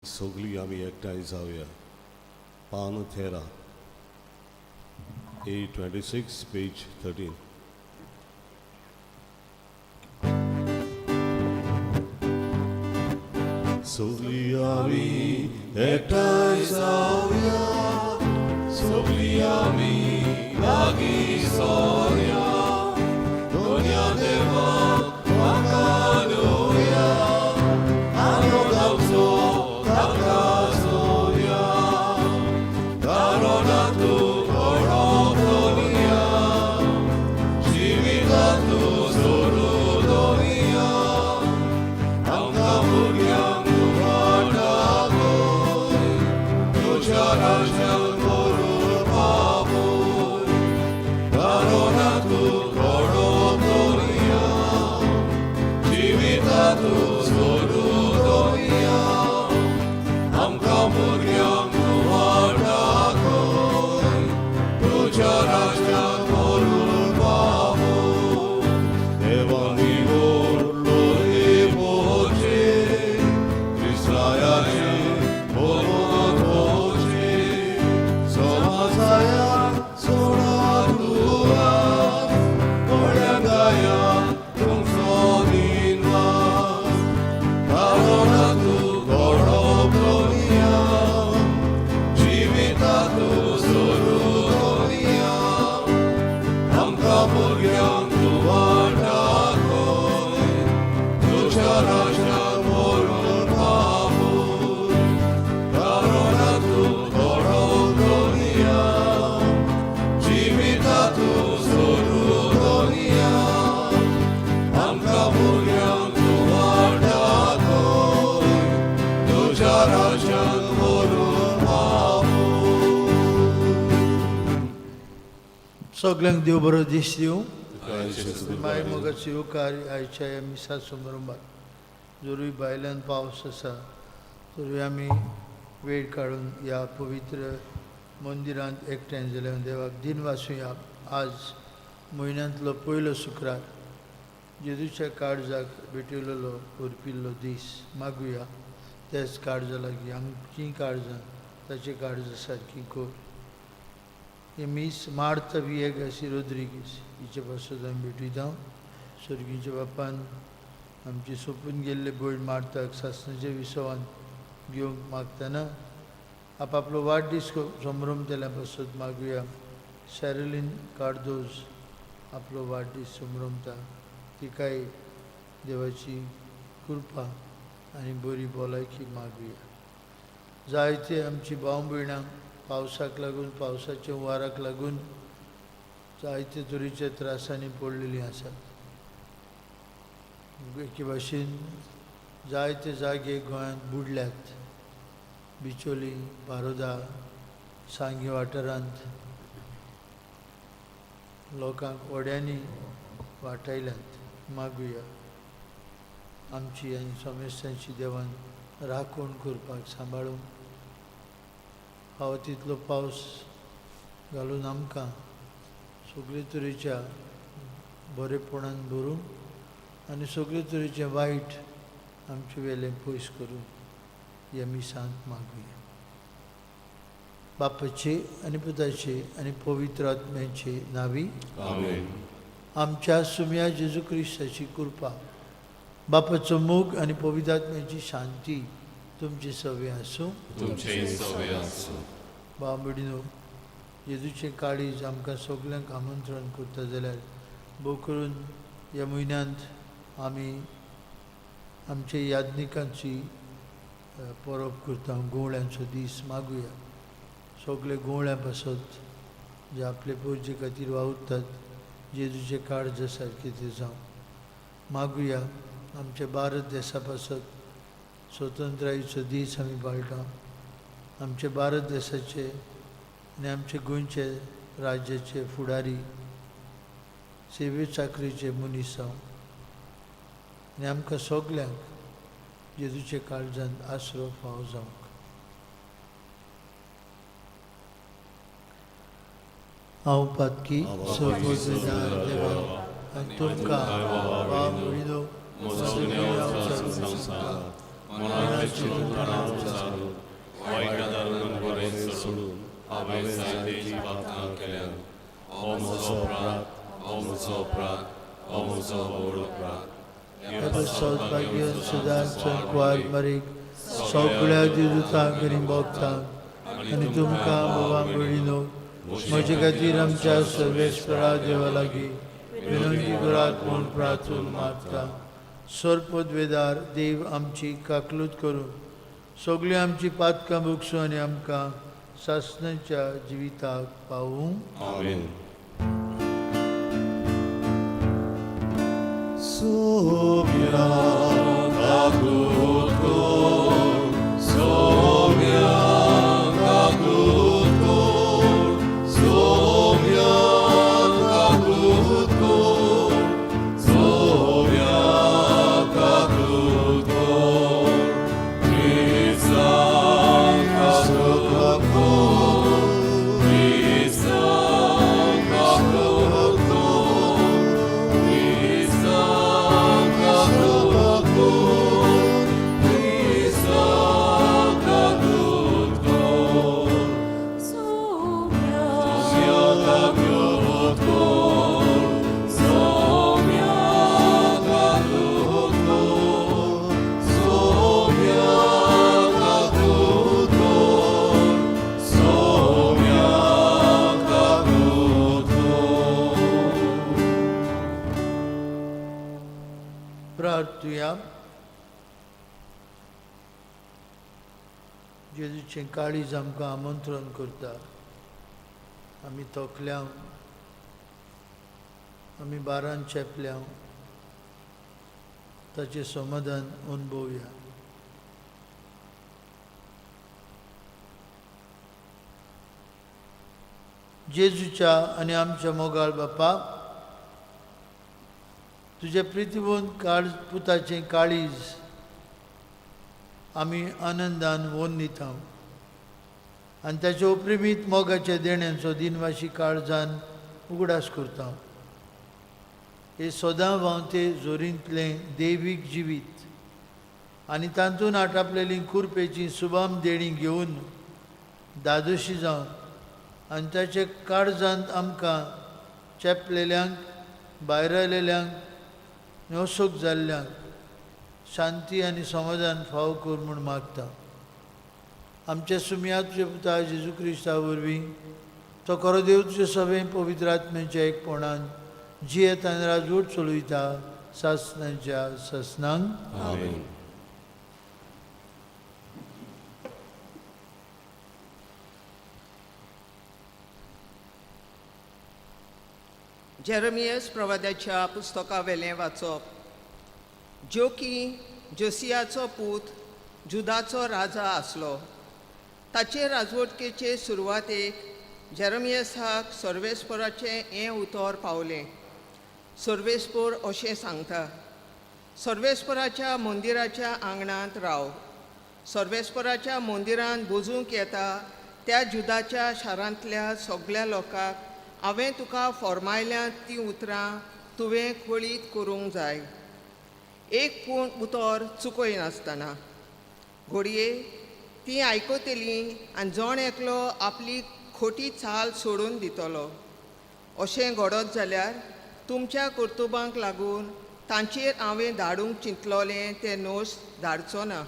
सगळीं आमी एकठांय जावया. पान 13, A 26, page 13. सगळीं आमी एकठांय जावया, सगळीं आमी लागीं सरया, दोनया देवाक म्हाका दिवया, आनंदाचो ताका सोदया, कारण तूं घडप दुनिया, जिवितांतू सोडू दुनिया, आमकां भुरग्यांक तूं वाट दाखय, तुज्या राज्यांत करून पावय, कारण तूं घडप दुनिया, जिवितांतू सोडू दुनिया, आमकां भुरग्यांक तूं वाट दाखय, तुज्या राज्यांत करून पावय. देवानी व्हडलो पोचे, क्रिस्ताचे पोचे, समाजाया सोडा तुला, व्हडल्या गाया तुमचो दिनवास, कारण तूं घडप दुनिया, जिवितांतू सोडू दुनिया, आमकां भुरग्यांक तूं वाट दाखय, तुज्या राज्यांत व्हरून पावय, कारण तूं घडप दुनिया, जिवितांतू सोडू दुनिया, आमकां भुरग्यांक तूं वाट दाखय, तुज्या राज्यांत व्हरून पावय. सगल्यांक देव बरो दीस दिवं. माय मोगाची येवकार आयच्या ह्या मिसा समारंभात. जरूय भायल्यान पावस आसा तरूय आमी वेळ काडून ह्या पवित्र मंदिरांत एकठांय जाल्यार देवाक दिनवासुया. आज म्हयन्यांतलो पयलो शुक्रार, जेजूच्या काळजाक भेटयलेलो ओर्पिल्लो दीस. मागुया त्याच काळजा लागीं आमचीं काळजां ताचे काळजा सारकी कर. हे मीस मार्ता वियेगासी रोद्रिगीस हिचे पासत आमी भेटयता. सर्गीच्या बापान आमची सोंपून गेल्ले भयण मार्ताक सासणाच्या विसवान घेवंक मागतना आपापलो वाडदीस संभ्रमतल्या पासत मागुया. शॅरलीन कार्दोज आपलो वाडदीस संभ्रमता, तिकाय देवाची कृपा आनी बरी भलायकी मागुया. जायते आमची भाव भयणां पावसाक लागून, पावसाच्या हुंवाराक लागून जायते तरेच्या त्रासांनी पडलेलीं आसात. एके भाशेन जायते जागे गोंयांत बुडल्यात. बिचोली, बारोदा, सांगे वाठारांत लोकांक व्हड्यांनी वाटायल्यात. मागुया आमची आनी समेस्तांची देवान राखण करपाक, सांबाळूंक, फावो तितलो पावस घालून आमकां सगळे तरेच्या बरेपणान भरूंक आनी सगळे तरेचें वायट आमचे वेलें पयस करूंक ह्या मिसांत मागुया. बापाचे आनी पुताचे आनी पवित्र आत्म्याचे नावी. आमेन. आमच्या सुम्या जेजू क्रिस्ताची कृपा, बापाचो मोग आनी पवित्र आत्म्याची शांती तुमचे सवे आसूं. तुमचे सवे आसूं. भाव भयणीनो, जेजूचें काळीज आमकां सगल्यांक आमंत्रण करता जाल्यार भोव करून ह्या म्हयन्यांत आमी आमच्या याज्ञिकांची परब करता, गुवळ्यांचो दीस. मागुया सगळे गुवळ्यां पासत जे आपले पुर्जे खातीर वावुरतात, जेजूचें काळजा सारकें तें जावं. मागुया आमच्या भारत देसा पासत. स्वतंत्रायेचो दीस आमी पाळटा. आमच्या भारत देसाचे आनी आमचे गोंयचे राज्याचे फुडारी सेवे चाकरीचे मनीस जावं आनी आमकां सगल्यांक जेजूच्या काळजांत आसरो फावो जावंक. हांव पातकी सर्वोजनार देवा आनी तुमकां भाव भयणीनो, म्हजो गुन्यांव संवसार मनाचे चिंतनां. सोडून हांवें जायतीं पातकां केल्यांत. हो म्हजो अपराध, हो म्हजो अपराध, हो म्हजो व्हड अपराध. ताचो सौभाग्य सदांच कुवार मरीक सगळ्या देवदूतांक आनी भक्तांक आनी तुमकां बाबा भयणीनो म्हजे खातीर आमच्या सर्वेस्परा देवा लागीं विनंती करात म्हूण प्रार्थून मागता. सर्पद्वेदार देव आमची काकलूत करून सगळीं आमची पातकां भोगसूं आनी आमकां सासणाच्या जिविताक पावूं. आमेन. सोम्या काकूत कर, सोम्या काकूत कर, सोम्या काकूत कर, सोम्या काकूत कर, क्रिस्तान काकूत कर, क्रिस्तान काकूत कर, क्रिस्तान काकूत कर, क्रिस्तान काकूत कर. Soumya, काकूत कर, सोम्या काकूत कर, सोम्या काकूत कर, सोम्या काकूत कर. प्रार्थुया. जेजूचें काळीज आमकां आमंत्रण करता. आमी तोखल्या, आमी बारान चेपल्या, ताचें समाधान अनुभवया. जेजूच्या आनी आमच्या मोगाळ बापा, तुज्या प्रितीवंत काळ पुताचें काळीज आमी आनंदान वोन दिता आनी ताच्या उपरिमीत मोगाच्या देण्यांचो दिनवाशी काळजान उगडास करता. हे सदां व्हांवते जोरींतलें दैवीक जिवीत आनी तातूंत आटापलेली कुरपेची सुबाम देणी घेवन दादोशी जावन आनी ताच्या काळजांत आमकां चेपलेल्यांक, भायरायलेल्यांक, नवसोक जाल्ल्यांक शांती आनी समाधान फावो कर म्हूण मागता. आमच्या सुमया तुज्या पुता जेजू क्रिस्ता वरवीं, तो खरो देव तुजे सगळें पवित्र आत्म्याच्या एकपणान जियेत आनी राजवट चलयता सासणाच्या सासणांक. आमेन. जेरमियस प्रवाद्याच्या पुस्तकावेलें वाचप. ज्योकी जोसियाचो पूत जुदाचो राजा आसलो. ताचे राजवटकेचे सुरवातेक जेरमियसाक सर्वेस्पराचें हें उतर पावलें. सर्वेस्पोर अशें सांगता, सर्वेस्पराच्या मंदिराच्या आंगणांत राव. सर्वेस्पराच्या मंदिरांत बोजूंक येता त्या जुदाच्या शारांतल्या सगल्या लोकांक हांवें तुका फॉर्मायल्यांत तीं उतरां तुवें कळीत करूंक जाय, एक पूण उतर चुकयनासतना. घडये तीं आयकतलीं आनी जण एकलो आपली खोटी चाल सोडून दितलो. अशें घडत जाल्यार तुमच्या कर्तुबांक लागून तांचेर हांवें धाडूंक चिंतलोलें तें नोस धाडचो ना.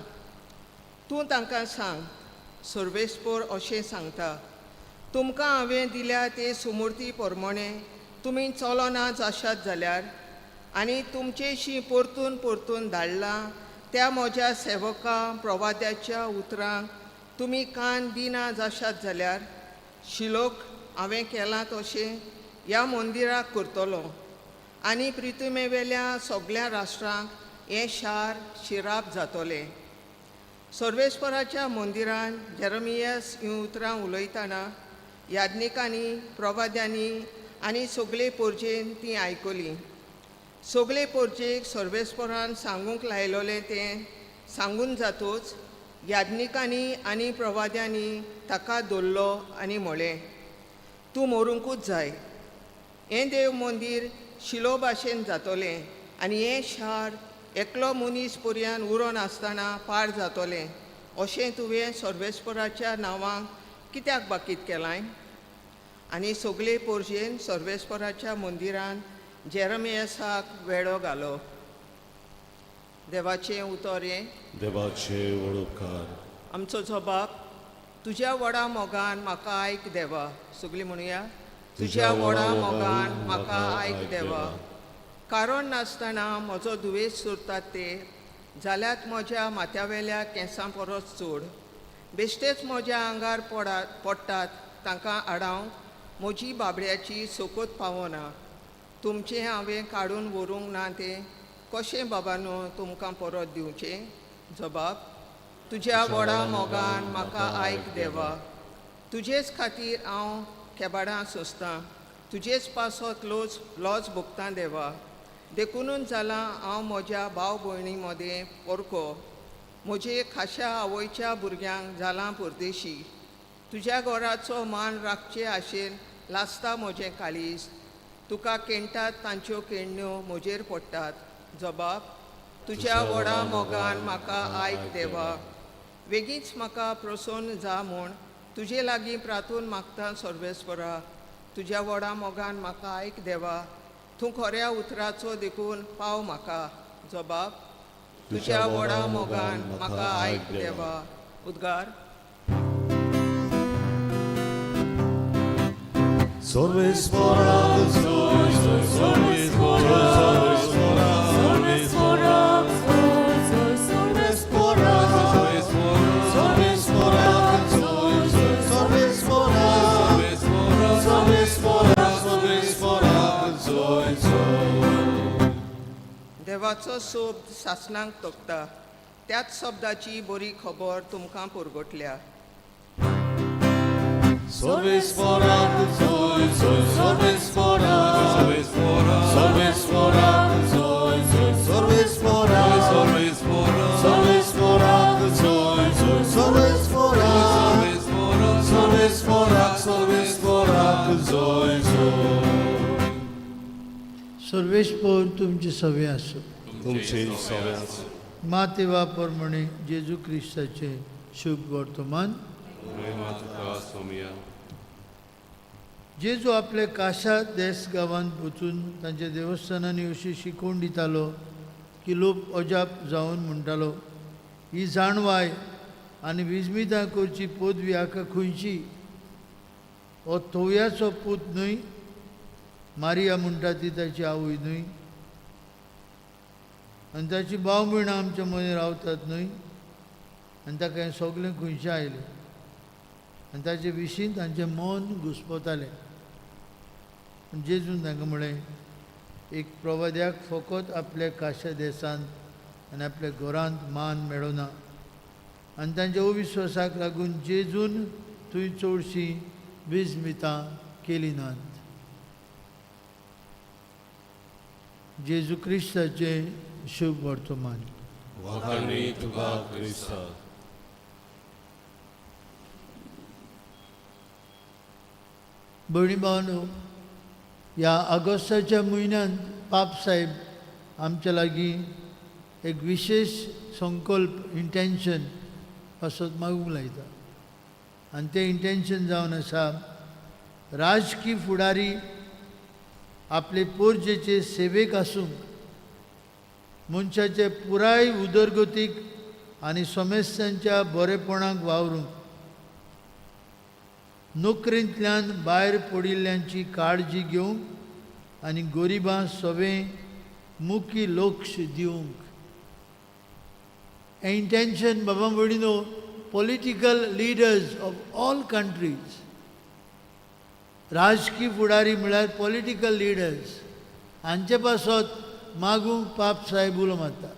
तूं तांकां सांग, सर्वेस्पोर अशें सांगता, तुमकां हांवें दिल्या ते सुमूर्ती प्रमाणे तुमी चलोना जाशात जाल्यार आनी तुमचेशी परतून परतून धाडलां त्या म्हज्या सेवकां प्रवाद्याच्या उतरांक तुमी कान दिना जाशात जाल्यार शिलोक हांवें केलां तशें ह्या मंदिराक करतलो आनी प्रितुमेवेल्या सगल्या राष्ट्रांक हें शार शिराप जातलें. सर्वेस्पराच्या मंदिरान जेरमियस हीं उतरां उलयतना याज्ञिकांनी, प्रवाद्यांनी आनी सगळे पोरजेन तीं आयकलीं. सगळे पोरजेक सर्वेस्परान सांगूंक लायलोलें तें सांगून जातूच याज्ञिकांनी आनी प्रवाद्यांनी ताका धरलो आनी म्हळें, तूं मरूंकूच जाय. हें देव मंदीर शिलो भाशेन जातलें आनी हें शार एकलो मनीस पर्यान उरोन आसतना पाड जातलें अशें तुवें सर्वेस्पराच्या नांवांक कित्याक बाकीत केलाय? आनी सगळे पोरजेन सर्वेस्पराच्या मंदिरान जेरमियसाक वेळो घालो. देवाचें उतर हें. देवाचे वडोपकार. आमचो जबाब, तुज्या व्हडा मोगान म्हाका आयक देवा. सगळीं म्हणुया, तुज्या व्हडा मोगान म्हाका आयक देवा. कारण नासतना म्हजो दुयेंस सोदतात ते जाल्यात म्हज्या माथ्यावेल्या केंसां परस चड. बेश्टेच म्हज्या आंगार पडटात तांकां आडावंक म्हजी बाबड्याची सोकोत पावना. तुमचें हांवें काडून व्हरूंक ना तें कशें बाबानो तुमकां परत दिवचें? जबाब, तुज्या व्हडा मोगान म्हाका आयक देवा. तुजेच खातीर हांव खेबाडां सोंसतां, तुजेच पासत लोज लॉज भोगतां देवा. देखुनूच जालां हांव म्हज्या भाव भयणी मदें परको, म्हजे खाशा आवयच्या भुरग्यांक जालां परदेशी. तुज्या घराचो मान राखचे आशेन लासता म्हजें काळीज, तुका केणटात तांच्यो केणण्यो म्हजेर पडटात. जबाब, तुज्या व्हडा मोगान म्हाका आयक देवा. वेगींच म्हाका प्रसन्न जा म्हूण तुजे लागीं प्रार्थून मागता सर्वेस्परा. तुज्या व्हडा मोगान म्हाका आयक देवा. तूं खऱ्या उतराचो देखून पाव म्हाका. जबाब, तुज्या व्हडा मोगान म्हाका आयक देवा. उद्गार. सर्वेस्परा, सर्वेस्परा, सर्वेस्परा, सर्वेस्परा, सर्वेस्परा, सर्वेस्परा, सर्वेस्परा, सर्वेस्परा. देवाचो सोब सासणांक तोखता, त्याच शब्दाची बरी खबर तुमकां पुरगोटल्या. सर्वेस्परा, सर्वेस्परा, सर्वेस्परा, सर्वेस्परा, सर्वेस्परा, सर्वेस्परा, सर्वेस्परा, सर्वेस्परा. सर्वेस्पोर तुमचे सवे आसूं. तुमचे सवे आसूं. माते प्रमाणे जेजू क्रिस्ताचें शुभ वर्तमान. जेजू आपले काशा देस गांवांत वचून तांच्या देवस्थानांनी अशी शिकवण दितालो की लोक अजाप जावन म्हणटालो, ही जाणवाय आनी विजमितां करची पदवी हाका खंयची? हो थोवयाचो पूत न्हय? मारिया म्हणटा ती ताची आवय न्हय? आनी ताची भाव भयणां आमच्या मदीं रावतात न्हय? आनी ताका हें सगळें खंयचें आयलें? आनी ताचे विशीं तांचें मन घुस्पतालें. पूण जेजून तांकां म्हळें, एक प्रवाद्याक फकत आपल्या काशा देसांत आनी आपल्या घरांत मान मेळना. आनी तांच्या अविश्वासाक लागून जेजून थंय चडशीं विजमितां केलीं नात. जेजू क्रिस्ताचें शुभ वर्तमान. वाखाणी तुका क्रिस्ता. भयणी भावांनो, ह्या ऑगस्टाच्या म्हयन्यांत पाप साहेब आमच्या लागीं एक विशेश संकल्प इंटेन्शन पासत मागूंक लायता. आनी तें इंटेन्शन जावन आसा, राजकी फुडारी आपले पोरजेचे सेवेक आसूंक, मनशाचे पुराय उदरगतीक आनी समस्यांच्या बरेपणाक वावरूंक, नोकरेंतल्यान भायर पडिल्ल्यांची काळजी घेवंक आनी गरिबां सवें मुखी लक्ष दिवंक. हें इंटेन्शन बाबा भयणीनो, political leaders of all countries, राजकी फुडारी म्हळ्यार पॉलिटिकल लिडर्स, हांचे पासत मागूंक पाप साहेब उलो मारता.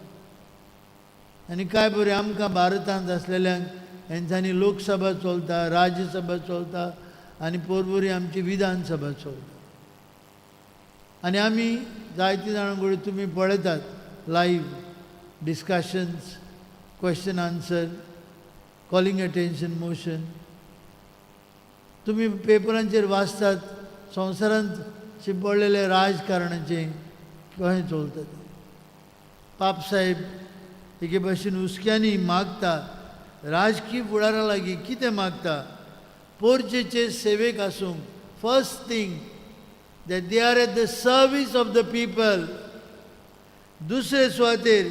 आनी काय बरें आमकां भारतांत आसलेल्यांक हेंच्यांनी लोकसभा चलता, राज्यसभा चलता आनी पोरबोरी आमची विधानसभा चलता. आनी आमी जायते जाणां कडेन तुमी पळयतात live discussions, question answer, calling attention motion. तुमी पेपरांचेर वाचतात संवसारांत शिंपडलेले राजकारणाचें कशें चलता तें. पाप साहेब एके भाशेन हुसक्यांनी मागता राजकी फुडारा लागीं. कितें मागता? पोरचेचे सेवेक आसूंक. First thing that they are at the service of the people. दुसरे सुवातेर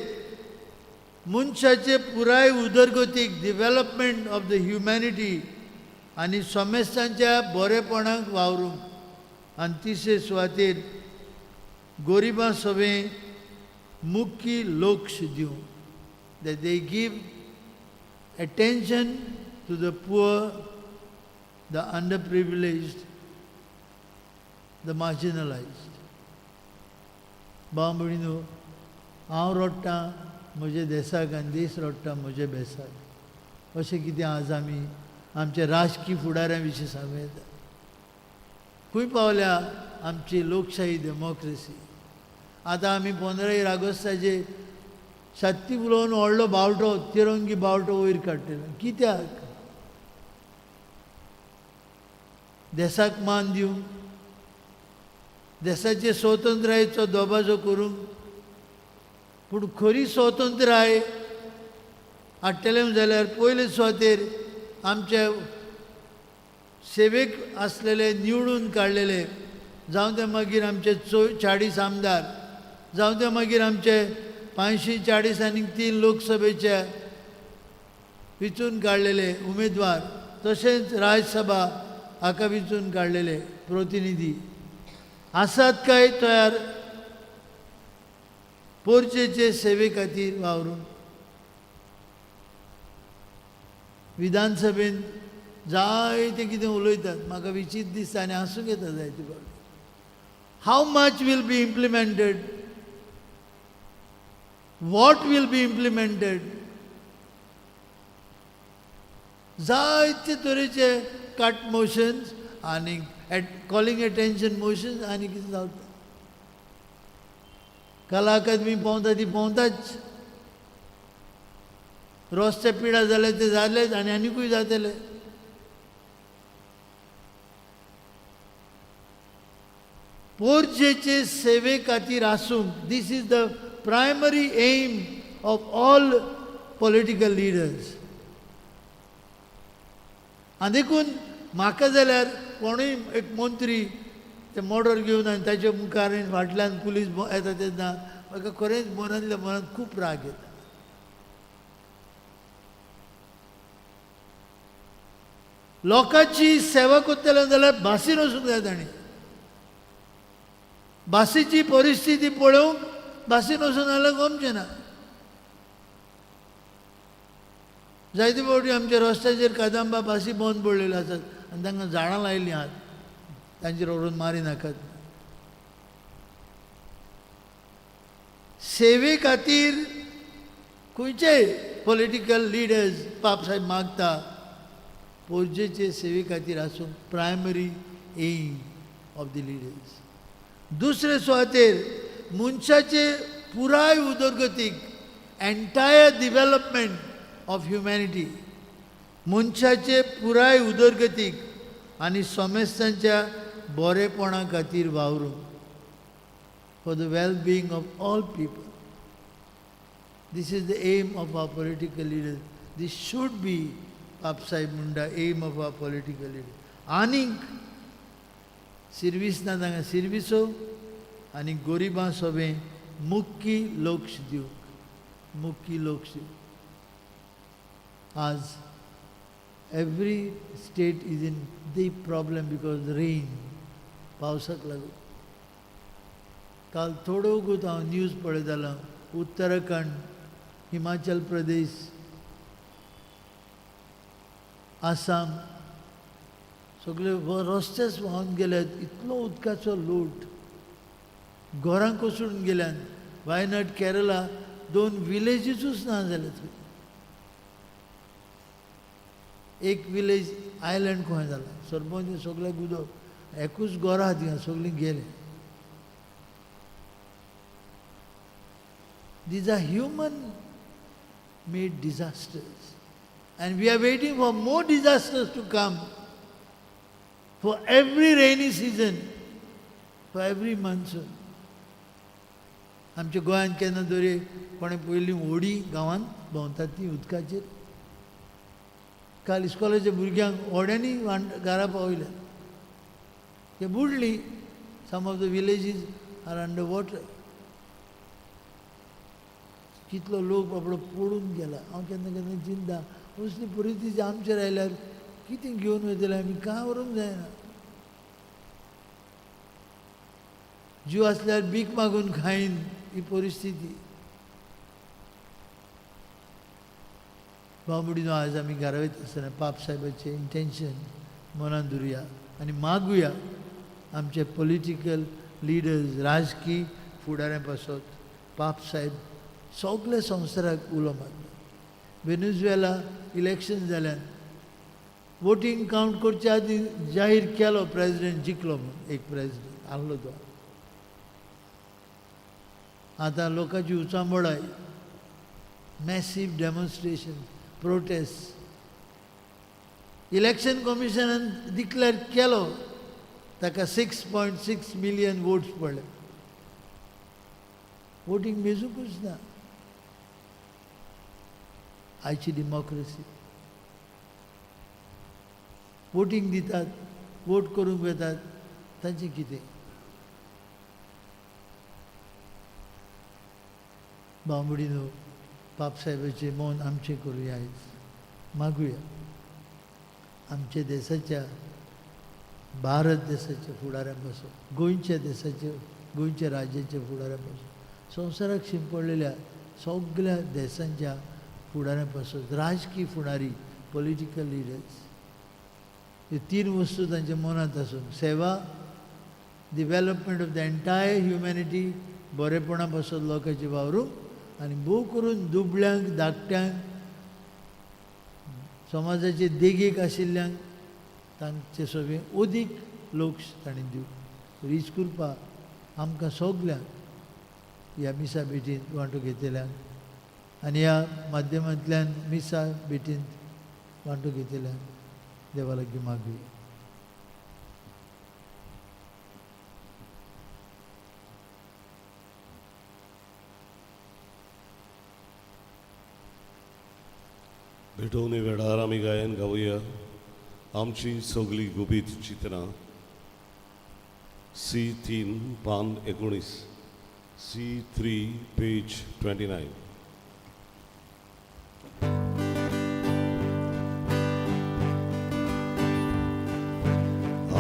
मनशाचे पुराय उदरगतीक, डिवेलपमेंट ऑफ the humanity, आनी समेस्तांच्या बरेपणाक वावरूंक. आनी तिसरे सुवातेर गोरिबां सवें मुख्य लक्ष दिवंक, that they give attention to the poor, the underprivileged, the marginalized. भाव भयणीनो, हांव रडटां म्हज्या देसाक आनी देस रडटा म्हज्या बेसाक, अशें कितें आज आमी आमच्या राजकी फुडाऱ्यां विशीं सांगूं येता. खंय पावल्या आमची लोकशाही, डेमोक्रेसी? आतां आमी 15 ऑगस्टाचे छाती फुलोवन व्हडलो बावटो, तिरंगी बावटो वयर काडटले. कित्याक? देसाक मान दिवंक, देसाचे स्वतंत्रायेचो दबाजो करूंक. पूण खरी स्वतंत्राय हाडटले जाल्यार पयले सुवातेर आमचे सेवेक आसलेले निवडून काडलेले, जावं ते मागीर आमचे 40 आमदार, जावं ते मागीर आमचे 540 आनी 3 लोकसभेचे विचून काडलेले उमेदवार, तशेंच राज्यसभा हाका विचून काडलेले प्रतिनिधी आसात काय तयार पोरचेचे सेवे खातीर वावरून? विधानसभेन जायते कितें उलयतात, म्हाका विचित्र दिसता आनी हांसूंक येता जायते फावटी. How much will be implemented? What will be implemented? जायते तरेचे कट मोशन्स आनी कॉलिंग एटेन्शन मोशन्स आनी कितें जाता. कला अकादमी पोंवता ती पोंवताच, रस्ते पिडा जाले ते जालेच आनी आनिकूय जातले. पोरजेचे सेवे खातीर आसूंक, this is the primary aim of all political leaders. आनी देखून म्हाका जाल्यार कोणूय एक मंत्री ते मोटर घेवन आनी ताच्या मुखार आनी फाटल्यान पुलीस येता तेन्ना म्हाका खरेंच मनांतल्या मनांत खूब राग येता. लोकांची सेवा करतले जाल्यार बासीन वचूंक जाय तांणी. बासीची परिस्थिती पळोवंक बासीन वचून जाल्यार गमचें ना. जायते फावटी आमच्या रस्त्याचेर कादंबा बासी बंद पडलेल्यो आसात आनी तांकां झाडां लायलीं आहात, तांचेर व्हरून मारी नाकात. सेवे खातीर खंयचेय पॉलिटिकल लिडर्स पाप साहेब मागता पोरजेचे सेवे खातीर आसूंक, primary aim of the leaders. दुसरे सुवातेर मनशाचे पुराय उदरगतीक, एन्टायर डिवेलपमेंट ऑफ ह्युमॅनिटी, मनशाचे पुराय उदरगतीक आनी समेस्तांच्या बरेपणा खातीर वावरूंक, for the well being of all people. This is the aim of our political leaders. This should be, पाप साहेब म्हणटा, aim of our political leaders. आनीक सिर्वीस ना तांकां सिर्विसो आनी गोरिबां सोबें मुख्य लक्ष दिवंक, मुख्य लक्ष दिवंक. आज every state is in deep problem because rain, पावसाक लागून. काल थोडो वगत हांव न्यूज पळयतालो, उत्तराखंड, हिमाचल प्रदेश, आसाम सगळे रस्तेच व्हांवन गेल्यात, इतलो उदकाचो लोट, घरां कोसळून गेल्यात. वायनाड, केरला 2 विलेजीसूच ना जाले थंय. एक विलेज आयलंड खंय जाला, सरपंच सगळ्याक उदक, एकूच घरां आहा थिंगा, सगळीं गेले. These are human made disasters and we are waiting for more disasters to come for every rainy season, for every monsoon. आमच्या गोंयांत केन्ना दर्ये कोणें पयलीं व्हडीं गांवांत भोंवतात ती उदकाचेर, काल इस्कॉलाच्या भुरग्यांक व्हड्यांनी घरा पावयले, ते बुडली. Some of the villages are under water. कितलो लोक बाबडो पडून गेला. हांव केन्ना केन्ना चिंता असली परिस्थिती आमचेर आयल्यार कितें घेवन वयतले आमी, कांय व्हरूंक जायना. जीव आसल्यार भीक मागून खायन ही परिस्थिती. भाव भयणीनो, आज आमी घरा वयता आसतना पाप साहेबाचें इंटेन्शन मनान धरुया आनी मागुया आमचे पॉलिटिकल लिडर्स, राजकीय फुडाऱ्यां पासत. पाप साहेब सगल्या संवसाराक उलो मारता. वेनेजुएला इलेक्शन जाल्यान वोटींग कावंट करच्या आदीं जाहीर केलो प्रेजिडेंट जिखलो म्हूण, एक प्रेजिडेंट आहलो तो. आतां लोकांची उचांबळाय, मॅसीव डेमॉन्स्ट्रेशन, प्रोटेस्ट. इलेक्शन कमिशनान डिक्लेअर केलो ताका 6.6 मिलियन वोट्स पडले. वोटींग मेजूंकूच ना. आयची डेमोक्रेसी, वोटींग दितात, वोट करूंक वेतात, तांचें कितें? भाव भयणीनो, पाप साहेबाचें मौन आमचें करुया, आयज मागुया आमच्या देशाच्या, भारत देशाच्या फुडाऱ्यां पासून, गोंयच्या देशाचे, गोंयच्या राज्याच्या फुडाऱ्यां पासून, संवसाराक शिंपडलेल्या सगल्या देशांच्या फुडाऱ्यां पासून, राजकीय फुडारी, पॉलिटिकल लिडर्स, ह्यो तीन वस्तू तांच्या मनांत आसून, सेवा, development of the entire humanity, बरेपणा पासून लोकांचे वावरूंक आनी भोव करून दुबळ्यांक, धाकट्यांक, समाजाचे देगेक आशिल्ल्यांक तांचे सगळें अदीक लक्ष तांणी दिवं. हीच कृपा आमकां सगल्यांक ह्या मिसा भेटींत वांटो घेतल्यांक आनी ह्या माध्यमांतल्यान मिसा भेटींत वांटो घेतल्यांक देवा लागीं मागुया. भेटोवणे वेळार आमी गायन गावया आमची सगळी गुपीत चित्रां, सी 3 पान 19, C3 page 29.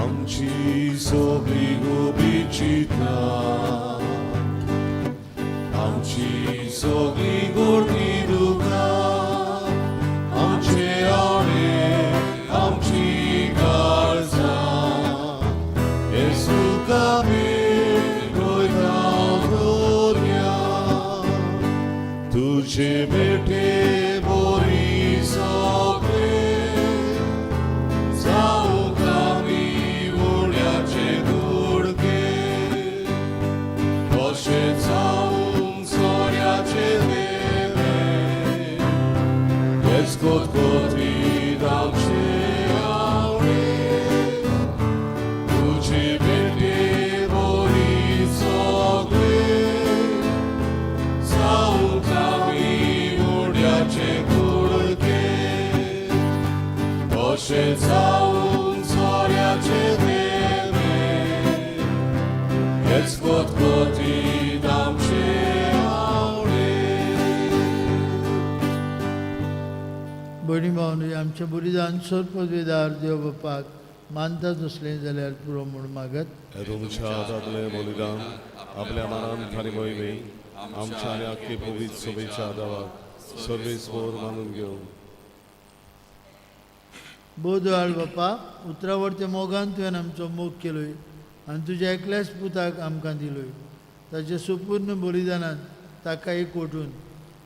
आमची सगळी गुपीत चित्रां, आमची सगळी गोडी दुकां, आमचे आवडे, आमची काळजां, येसू भेटयता दवरया. तुजे भेटे बरी सगळे जावंक आमी उड्याचे दुडके, तशें जावंक सोऱ्याचे देवे, हेच कोतकोतीत आमचे आवडे. तुजे भेटे बरी सगळे जावंक आमी उड्याचे कुडके, तशें जावंक सोऱ्याचे देवे, हेच कोतकोतीत आमचे आवडे. भयणी भावनो, आमचें बलिदान सर्वपदवेदार देव बापाक मानता तसलें जाल्यार पुरो म्हूण मागत. हे तुमच्या हातांतलें बलिदान आपल्या मानान थारी मोहिमे आमच्या आनी आख्खे पवित्र सभेच्या देवाक सर्वेस्पर मानून घेवं. बोधवाळ बापा, उतरावरते मोगान तुवें आमचो मोग केलोय आनी तुज्या एकल्याच पुताक आमकां दिलोय. ताच्या सुपूर्ण बलिदानान ताका एक ओटून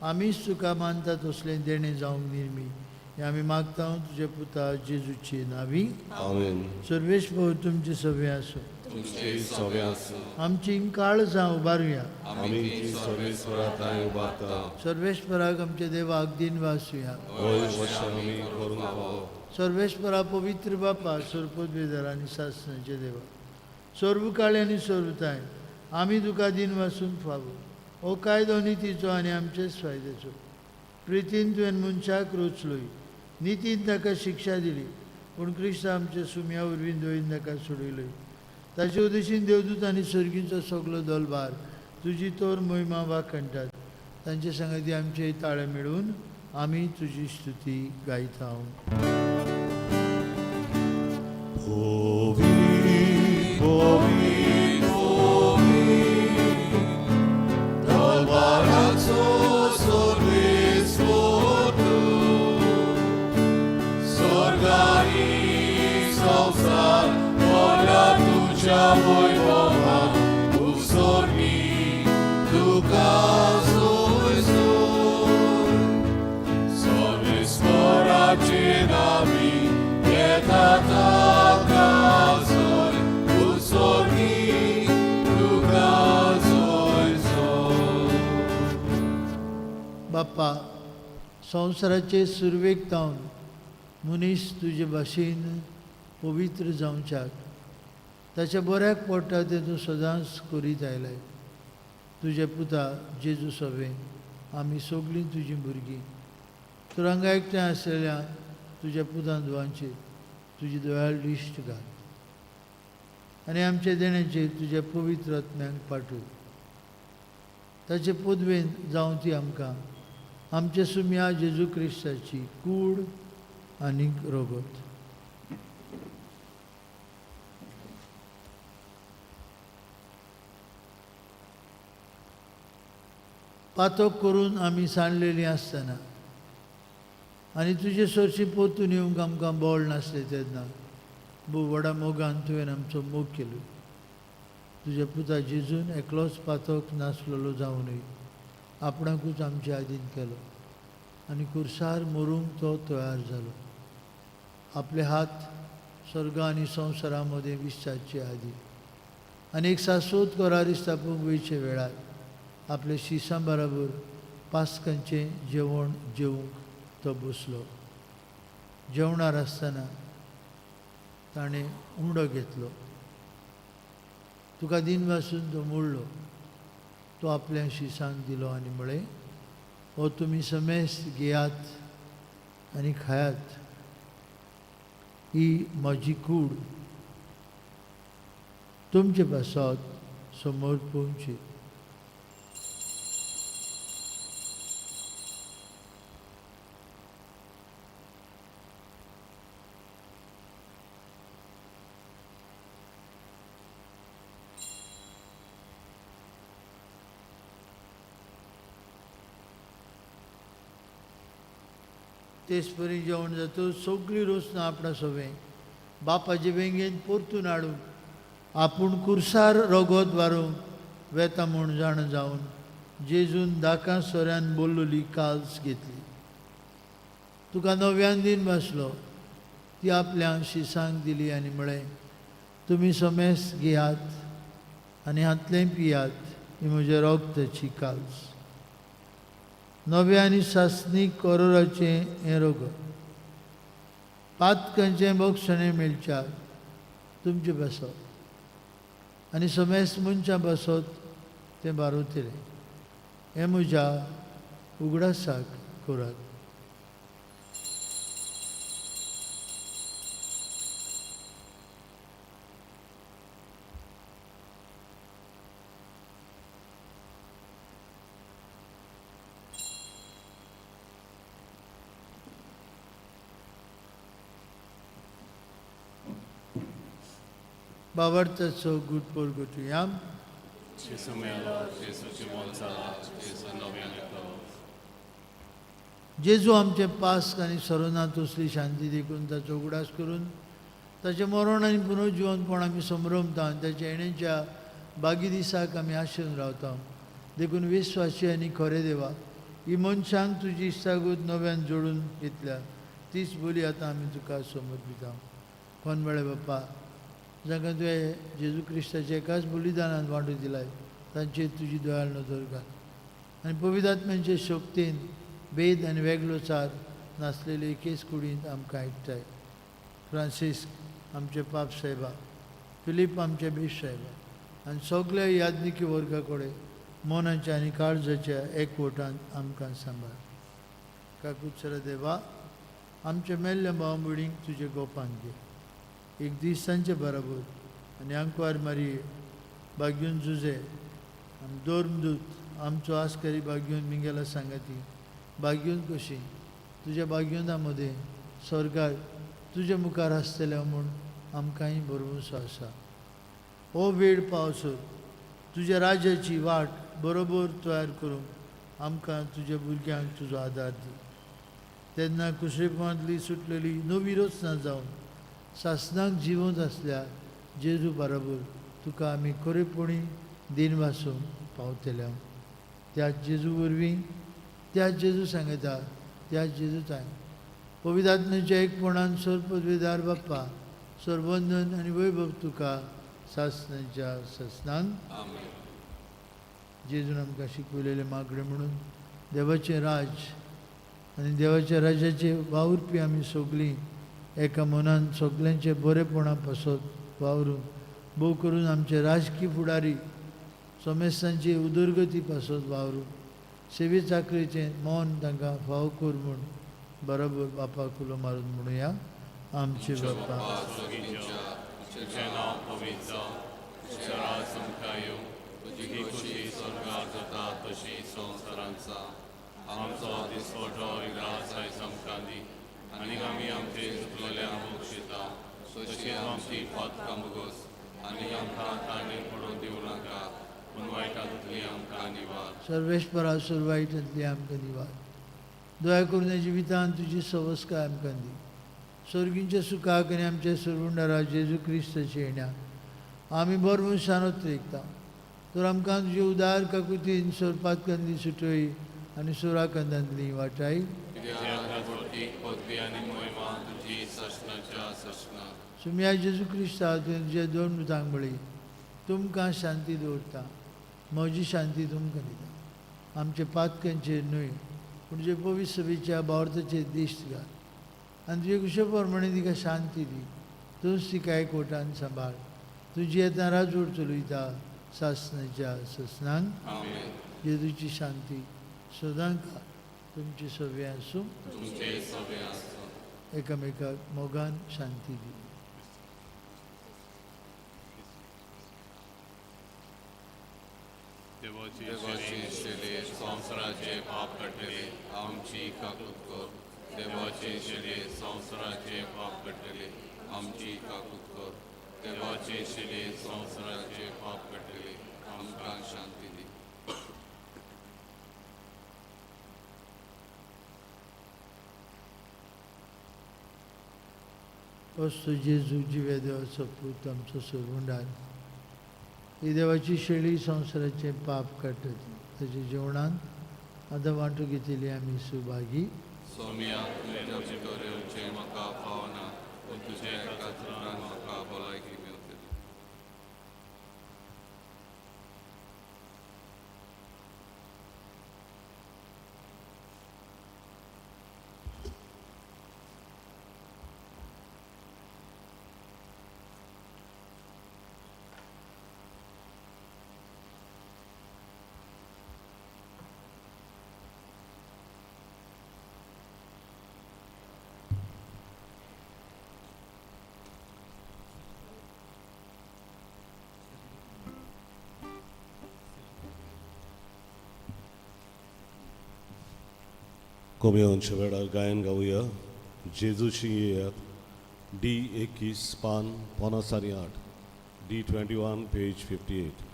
आमीच तुका मानता तसलें देणें जावंक निर्मी, हें आमी मागता तुज्या पुता जेजूचे नांवी. आमेन. सर्वेस्पर तुमचे सगळें आसूं. तुमचे सगळे आसूं. आमची काळजां उबारुया. आमी ती सर्वेस्परा थांय उबारता. सर्वेस्पराक आमच्या देवाक दिन वासुया. होय, वश आमी करूंक फावो. सर्वेस्परा, पवित्र बापा, सर्वपदवेदार आनी सासणाचे देवा, सर्व काळे आनी सर्वताय आमी तुका दिन वासूंक फावो. हो कायदो नितीचो आनी आमचेच फायद्याचो. प्रितीन तुवें मनशाक रोचलोय नितीन ताका शिक्षा दिली, पूण क्रिस्त आमच्या सुम्या वरवीं दोयीन ताका सोडयलो. ताचे उदेशीन देवदूत आनी सर्गींचो सगलो दलभार तुजी तोर मोहिमा वाखणटात. तांचे संगती आमचे ताळे मेळून आमी तुजी स्तुती गायता. बाप्पा, संवसाराचे सुरवेक तावन मनीस तुजे भाशेन पवित्र जावच्याक ताच्या बऱ्याक पडटा तें तूं सदांच करीत आयलाय. तुज्या पुता जेजू सवें आमी सगळीं तुजीं भुरगीं. तर हांगा एकठांय आसलेल्या तुज्या पुतान धुवांचेर तुजी दयाळ दिश्ट घाल आनी आमच्या देण्याचेर तुज्या पवित्र आत्म्यांक पाठव. ताचे पदवेन जावं ती आमकां आमच्या सुम्या जेजू क्रिस्ताची कूड आनी रगत. पातक करून आमी सांडलेलीं आसतना आनी तुजे सरशी परतून येवंक आमकां बळ नासलें तेन्ना भोव व्हडा मोगान तुवें आमचो मोग केलो. तुज्या पुता जेजून एकलोच पातक नासलेलो जावनूय आपणाकूच आमचे आदीन केलो आनी कुर्सार मरूंक तो तयार जालो. आपले हात स्वर्ग आनी संवसारा मदें विस्तारचे आदी आनी एक शाश्वत करारी स्थापूंक वयचे वेळार आपल्या शिसां बराबर पास्कांचें जेवण जेवंक तो बसलो. जेवणार आसतना ताणें उंडो घेतलो, तुका दिन वासून तो मोडलो, तो आपल्या शिसांक दिलो आनी म्हळें, हो तुमी समेस्त घेयात आनी खायात, ही म्हजी कूड तुमचे पासत समोर पोवची. तेच परी जेवण जाता सगळीं रोसनां आपणा सवें बापाचे वेंगेन परतून हाडूंक आपूण कुर्सार रगत वारूंक वेता म्हूण जाणा जावन जेजून दाका सोऱ्यान बोल्लोली काल्स घेतली. तुका नव्यान दिन बसलो, ती आपल्या शिसांक दिली आनी म्हळें, तुमी समेस्त घेयात आनी हातलें पियात, ही म्हज्या रगताची काल्स, नव्या आनी सासणी करोराचें हें रगत, पातकांचें बक्षणें मेळच्याक तुमचे पासत आनी समेस्त मनशां पासत तें बारवतलें. हें म्हज्या उगडासाक करात. बाबर्ताचो गुड पोरगोटुयाम. जेजू आमचे पास्क आनी सरोना तसली शांती देखून ताचो उगडास करून ताचें मरण आनी पुनर्जिवनपण आमी संभ्रमता आनी ताच्या येण्याच्या बागी दिसाक आमी आशेन रावता. देखून विस्वासी आनी खरे देवा, ही मनशांक तुजी इश्टागत नव्यान जोडून घेतल्या तीच बोली आतां आमी तुका समर्पिता. कोनवेळे बाप्पा, जांकां तुवें जेजू क्रिस्ताच्या एकाच बलिदानान वांटू दिलाय तांचेर तुजी दयाळ नदर घाल आनी पवित्र आत्म्यांचे शक्तीन भेद आनी वेगळोचार नासलेले एकेच कुडींत आमकां एकठांय. फ्रांसीस्क आमचे पाप साहेबा, फिलीप आमचे बेश साहेबा आनी सगल्या याज्ञिकी वर्गा कडेन मनाच्या आनी काळजाच्या एकवटान आमकां सांबाळ. काकुत्सर देवा, आमच्या मेल्ल्या भाव भयणींक तुजे गोपान घे. एक दीस तांचे बराबर आनी आंकवार मारये बागयून जुजे आनी दोर्मदूत आमचो आस्कारी बागयून मिंगेला सांगाती बागयून कशी तुज्या बागयूना मदें स्वर्गार तुजे मुखार आसतले म्हूण आमकांय भरवंसो आसा. हो वेळ पावसर तुज्या राज्याची वाट बरोबर तयार करूंक आमकां तुज्या भुरग्यांक तुजो आदार दी. तेन्ना कुसरेपणांतली सुटलेली नवी रचना जावन सासनाक जिवंत आसल्या जेजू बराबर तुका आमी खरेपणी दिन वासूंक पावतले. त्या जेजू वरवीं, त्या जेजू सांगता, त्या जेजू ताय पवित्र आत्म्याच्या एकपणान सर्वपदवीदार बाप्पा सर्वंदन आनी वैभव तुका सासनाच्या सासनान. जेजून आमकां शिकवलेले मागणे म्हणून देवाचें राज आनी देवाच्या राज्याचे वावुरपी आमी सगळीं एका मनान सगल्यांचे बरेपणा पासत वावरून भोव करून आमचे राजकी फुडारी समेस्तांची उदरगती पासत वावरून सेवे चाकरेचें मौन तांकां फावो कर म्हूण बरोबर बापाक उलो मारून म्हणुया. आमचे बापा तुझें नांव पवित्र जावं, तुजें राज आमकां येवं, तुजी खोशी स्वर्गार जाता तशी संवसारांत जावं. आमचो दिसवडो ग्रास आयज आमकां दी आनी आमी आमचे चुकलेल्यांक बक्षिता तशीच आमची पातकां मुगोस आनी आमकां ताणें पडून दिवं नाका पूण वायटांतली आमकां निवार. सर्वेस्परा सुरवाईटांतली आमकां निवार. दया करून ह्या जिवितांत तुजी सवस्काय आमकां दी. स्वर्गींच्या सुखाक आनी आमच्या सरवंडारा जेजू क्रिस्ताचे येण्याक आमी बरो उतरेकता. तर आमकां तुजे उदार काकुतीन सोरपातकांतली सुटय आनी सोराकंदांतली वाटाय. पदवी आनी मोहिमा तुजी सासणाच्या सासणाक. सुम्या जेजू क्रिस्ता तुवें तुज्या दोन दुतांक म्हळी तुमकां शांती दवरता, म्हजी शांती तुमकां दिता. आमचे पातकांचेर न्हय पूण तुजे पवित्र सभेच्या भावार्थाचेर दिश्ट घाल आनी तुजे कुशे प्रमाणे तिका शांती दी. तूंच तिका एकवटान सांबाळ. तुजी येता राजवट चलयता सासणाच्या सासणाक. जेजूची शांती सदांकाळ तुमची सगळें आसूं. एकामेकाक मोगान शांती दी. देवाची शेले संवसाराचे पाप काडटले आमची काकूत कर. देवाची शेले संवसाराचे पाप काडटले आमची काकूत कर. देवाची शेले संवसाराचे पाप काडटले आमकां शांती दी. वस्तू जेजू जिव्या देवाचो पूत आमचो सरवंडार ही देवाची शेळी संवसाराचें पाप काडटा. ताच्या जेवणांत आतां वांटो घेतली आमी सुभागी. सोम्या तुज्या भितर येवचें म्हाका फावना पूण तुज्या एका उतरान म्हाका भलायकी मेळटली. कोमयांच्या वेळार गायन गावया. जेजूशी येयात. डी 21 पान 58, डी 21 पेज 58.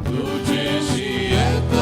Tuđe šijeta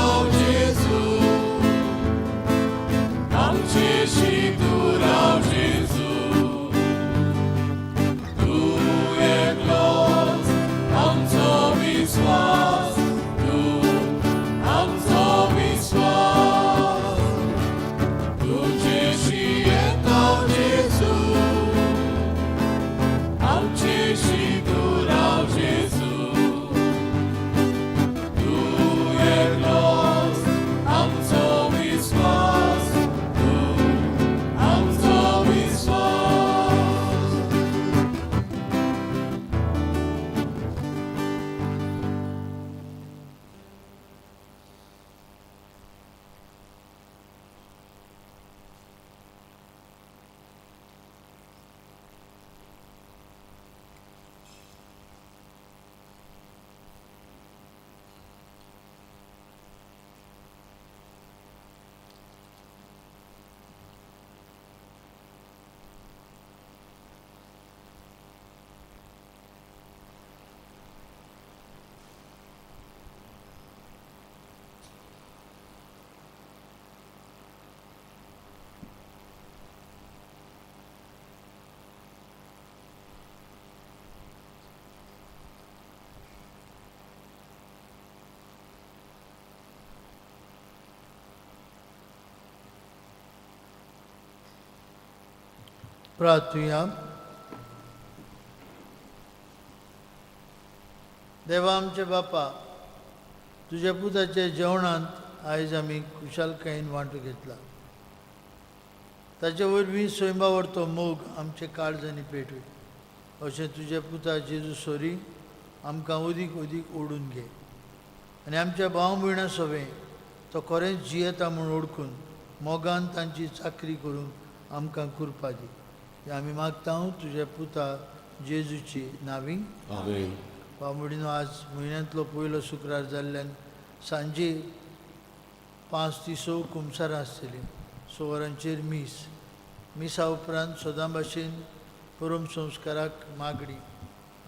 प्रार्थुया. देवा आमचे बापा, तुज्या पुताच्या जेवणांत आयज आमी खुशालकायेन वांटो घेतला. ताचे वरवीं स्वयंबावर तो मोग आमचे काळजांनी पेटूय अशें तुज्या पुता जेजू सोरी आमकां अदीक अदीक ओडून घे आनी आमच्या भाव भयणां सवें तो खरेंच जियेता म्हूण ओळखून मोगान तांची चाकरी करूंक आमकां कृपा दी. हें आमी मागता तुज्या पुता जेजूची नावी. आमेन. बांबोडीनो, आज म्हयन्यांतलो पयलो शुक्रार जाल्ल्यान सांजे 5 ते 6 कुमसारां आसतलीं. 6 वरांचेर मीस. मिसा उपरांत सदां भाशेन परम संस्काराक मागणी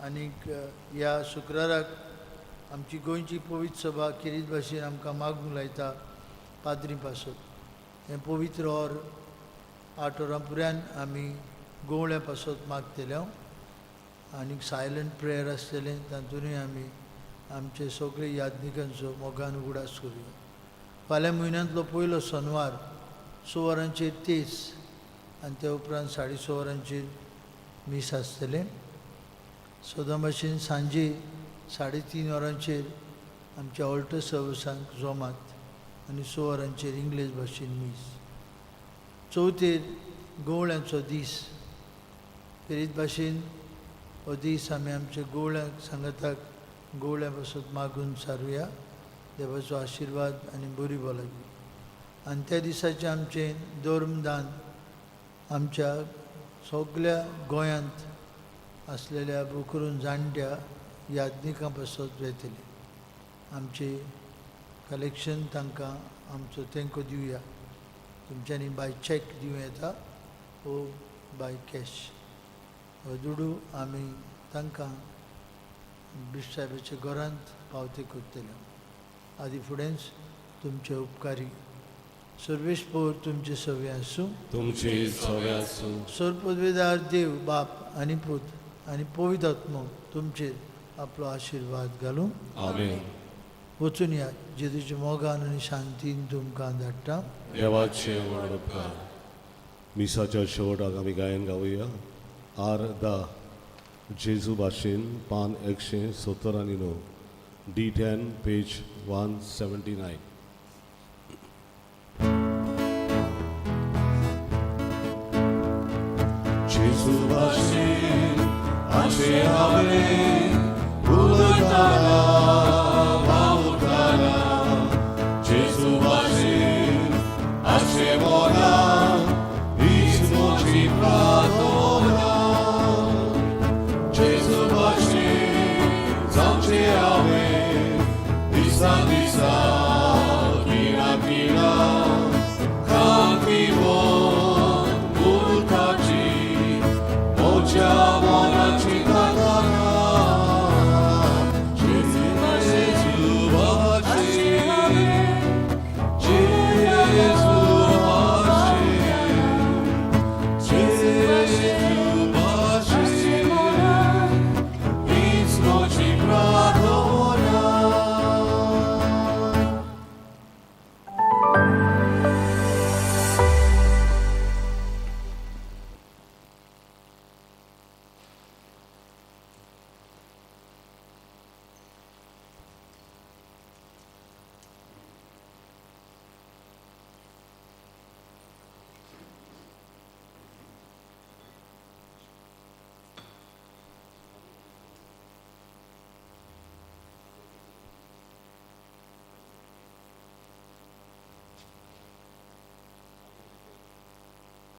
आनीक ह्या शुक्राराक आमची गोंयची पवित्र सभा खेरीत भाशेन आमकां मागूंक लायता पाद्री पासत. हें पवित्र or 8 वरां पुऱ्यान आमी गोवळ्या पासत मागतले आनीक सायलंट प्रेयर आसतलें. तातूंतय आमी आमचे सगळे यादनिकांचो मोगान उगडास करुया. फाल्यां म्हयन्यांतलो पयलो शनवार 6 वरांचेर तेस आनी त्या उपरांत 6:30 वरांचेर मीस आसतलें. सदां भाशेन सांजे 3:30 वरांचेर आमच्या ऑल्टर सर्विसांक जोमात आनी 6 वरांचेर इंग्लीश भाशेन मीस. चवथेर गोवळ्यांचो दीस. खेरीत भाशेन हो दीस आमी आमच्या गोवळ्यांक सांगाताक गोवळ्या पासत मागून सारुया देवाचो आशिर्वाद आनी बरी भलायकी. आनी त्या दिसाचें आमचें धर्मदान आमच्या सगल्या गोंयांत आसलेल्या बोकरून जाणट्या यादनिकां पासत वेतलें. आमचें कलेक्शन तांकां आमचो तेंको दिवया. तुमच्यांनी बाय चॅक दिवं येता ओ बाय कॅश. हो दुडू आमी तांकां बिश्प साहेबाच्या घरांत पावते करतले. आदी फुडेंच तुमचे उपकारी सर्वेस्पोर तुमचे सवे आसूं. तुमचे सवे आसूं. सर्वपदवेदार देव बाप आनी पूत आनी पवित्र आत्मो तुमचेर आपलो आशिर्वाद घालूं. आमेन. वचून या जेजूच्या मोगान आनी शांतीन तुमकां धाडटा. देवाचे व्हड उपकार. मिसाच्या शेवटाक आमी गायन गावया. आर 10 जेजू भाशेन, पान 179, D10 page 179. जेजू भाशेन आशे हांवें उलयतना वावुरतना, जेजू भाशेन आशे मोगान हीच म्हजी प्रार्थना. जेजू भाशेन जावचें हांवें दिसा दिसा.